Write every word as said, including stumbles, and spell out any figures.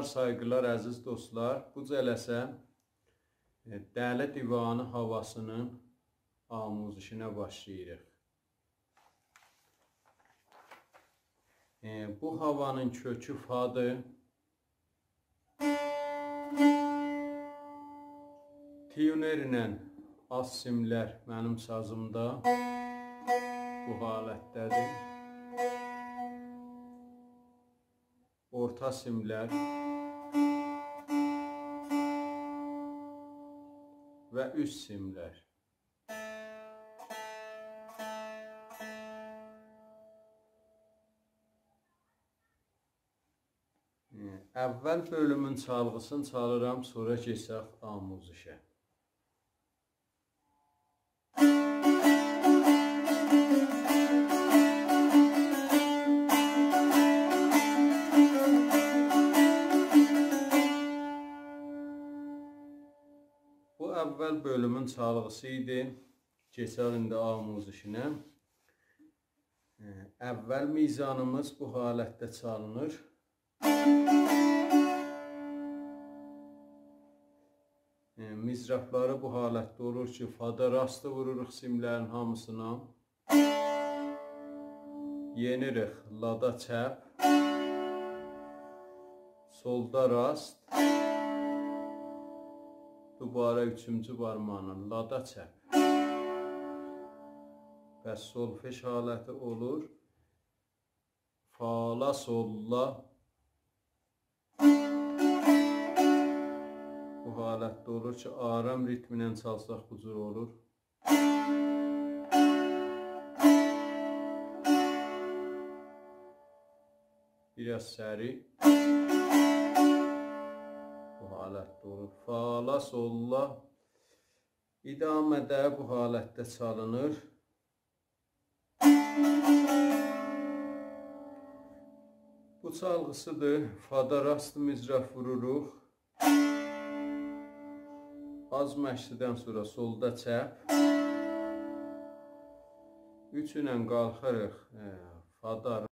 سایغیلار، عزیز دوستلار. بو جلسه، ائ، دلی دیوانی هاواسینین آموزشینه باشلاییریق. ائ، بو هاوانین کؤکو فادیر. تیونر ایله آلت سیملر منیم سازیمدا بو حالتده‌دیر. اورتا سیملر و اوست سیملر. اول بؤلومون چالغیسینی چالیرام، سونرا کئچک آموزشه. بو اول بؤلومون چالغیسی ایدی. کئچک ایندی آموزشینه. ائ، اول میزانیمیز بو حالتده چالینیر. ائ، مضرابلاری بو حالتده اولور کی، فادا راست ووروروق سیملرین هامیسینا. یئنیریک لادا چپ. سولدا راست. دوباره اوچونجو بارماغینان لادا چپ. پس سولفژ حالتی اولور. فا، لا، سول، لا. بو حالتده اولور کی، آرام ریتمینن چالساق بو جور اولور. بیر آز سریع. بو حالتده اولور. فا، لا، سول، لا. ادامه‌ده بو حالتده چالینیر. بو چالغیسیدیر. فادا راست مضراب ووروروق. آز مشقدن سونرا سولدا چپ. اوچ ایله قالخیریق، ائ، فادا